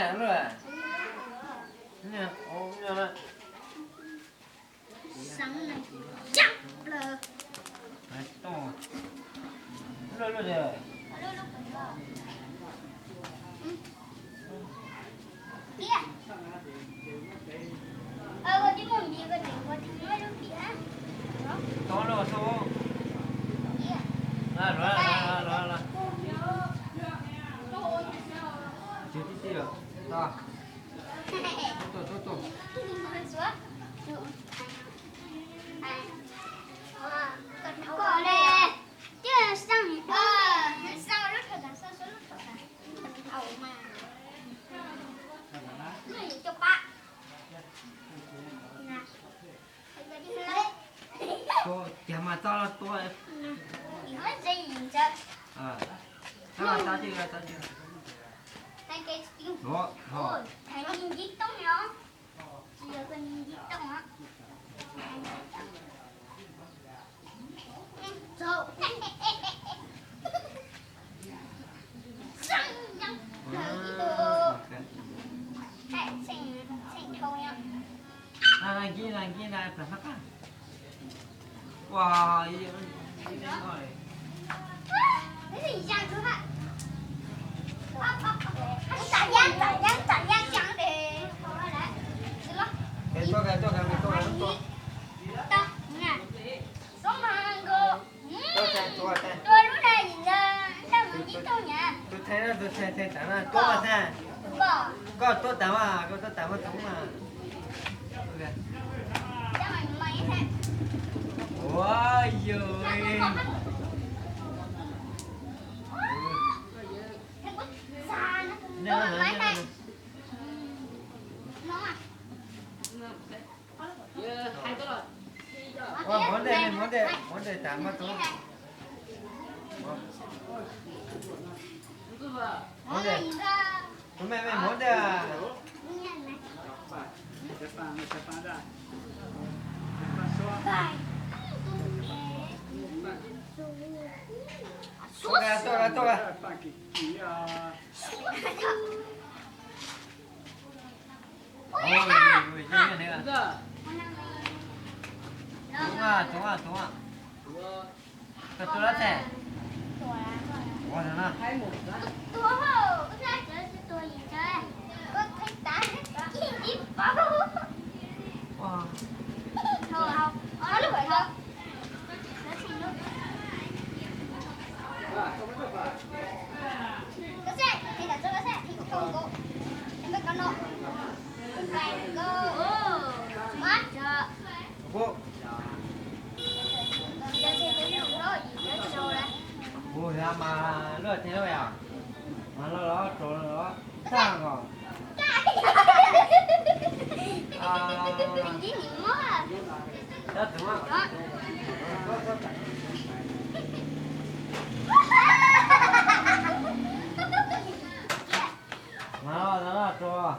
Lub, lub, lub, lub. Tau lawm, tau. Los, los, los, los. Tsis tib si lawm. Tau. Tau, tau, tau. Koj ne, twb xaj, xaj lub rau tas, xaj lub rau tas. Au mas. Cov pab. Tua tiag mas tau los tua. Tau, tau, tau, tau. Ua, ua. Ua, ua, ua. Tuaj, tuaj, tuaj, tuaj. Tus thej, tus thej, thej tas na, tuaj mas thej. Koj tuaj tas mas, koj tuaj tas mas tau mas. Ua, yog. Ua, muab ntej, muab ntej, muab ntej tas mas tau. Muab ntej. Tus me me muab ntej. Tuaj, tuaj, tuaj. Tus, tus, tus. Koj tua lab txhais. Ua no na. Kuv xav mas luaj thiab yom, mas los los rau los tag os. Mas los los rau.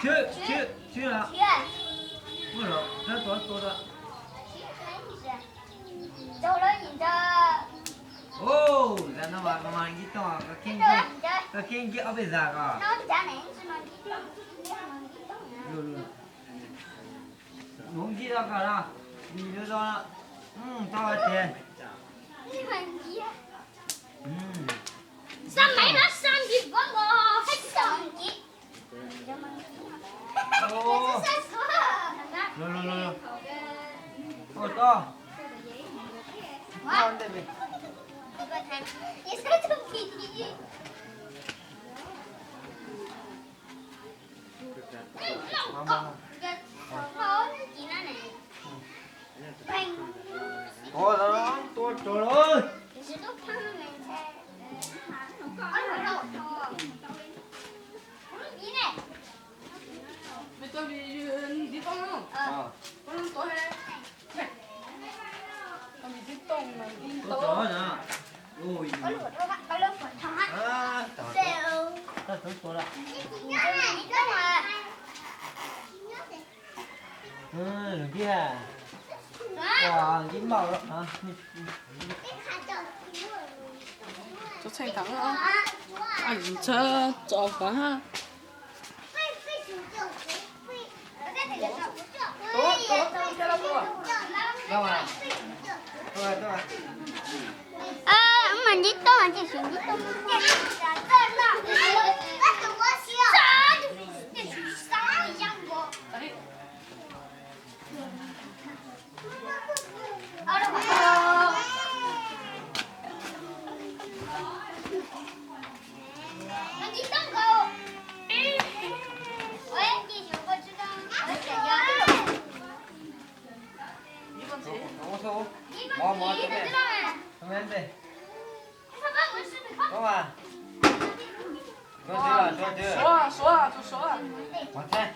Tshwm, tshwm, tshwm lawm. Muaj lawm, rab tuav tua lawm. Ub, zam no mas koj mas nkib tooj, koj khib nkib ob peb zam ko. Nuv nkib rau koj no, vim nuv zoo, tau tiag. Los, los, los, los. Ua, tau. Tau ntej me. Ua, tua rau lawm. Lawm, lawm, lawm. Lawm nti ha. Ua nti maum lawm. Txhob txheej thaum, txhob txhob txo kov ha. Mas nti toj ces sim nti toj. Suav, suav, suav. Txheej, txheej.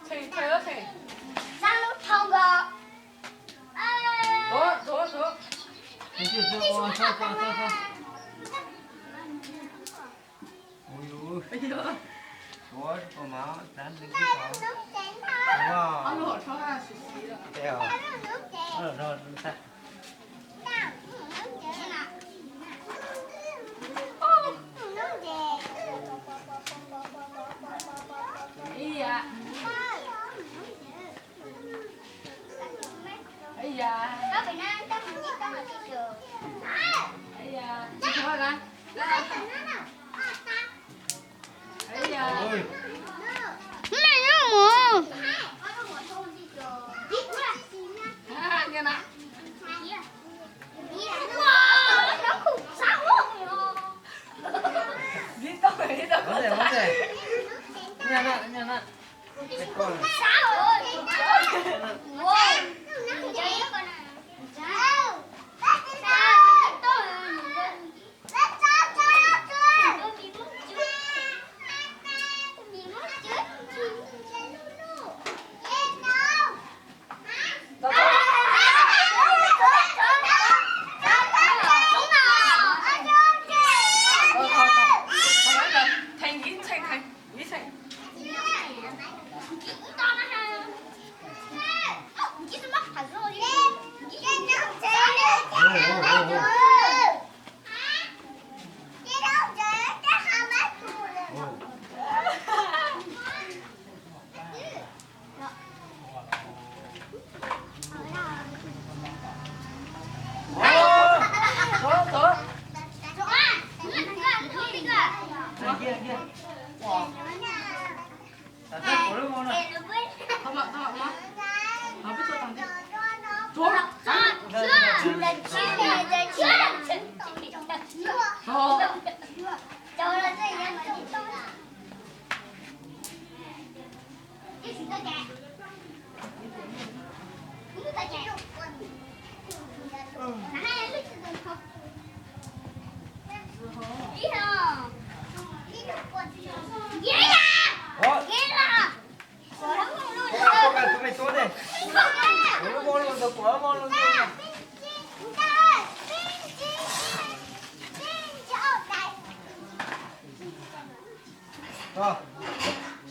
Txheej, txheej, txheej. Tuav, tuav, tuav. Ib yam. Ib yam. Ib yam. Ib yam. Ib yam. Ib yam. Ntxiv tau, ntxiv tau. Ntxiv tau. Theej ib txheej, theej ib txheej.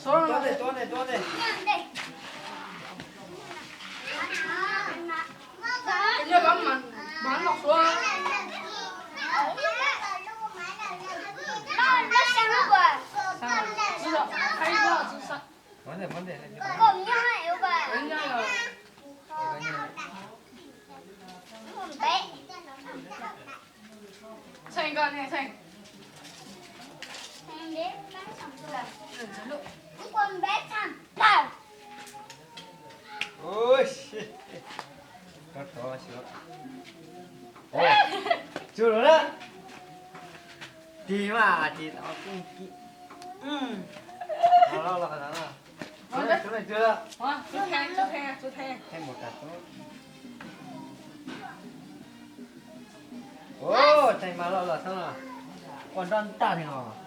Tuav ntej, tuav ntej, tuav ntej. Txheej koj ne, Txheej. Ub, tov tov xyuas. Ub, tsum lawm na. Tig mas tig tau kub kib. Los los los. Tsum lawm, tsum lawm. Tsum theej, tsum theej, tsum theej. Theej mus tas tub. Tais mas los los xwb los. Ua nroj ntaj li os.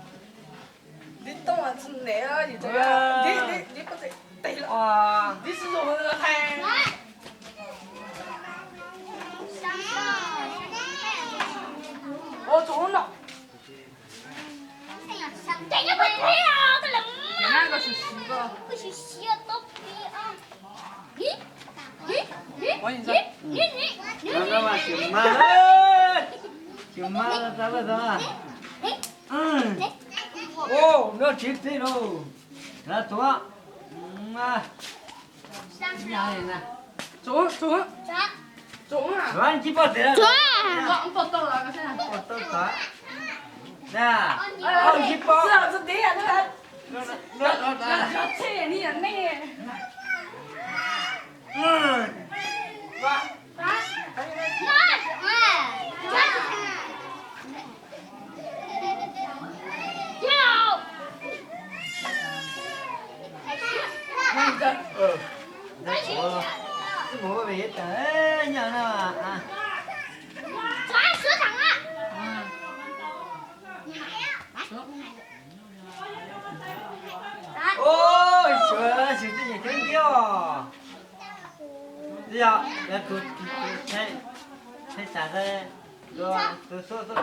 Tsis mas, tsis mas tau tau. Ua nroj tsis txi lauj. Lawv tuav. Tuav ntsib poj tiag. Poj tau tau. Na, poj ntsib poj. Oj, Suav, Suav twb nyiam khaub ncaws os. Twb yog, yog tus, tus, tus, tus, tus, tus, tus, tus,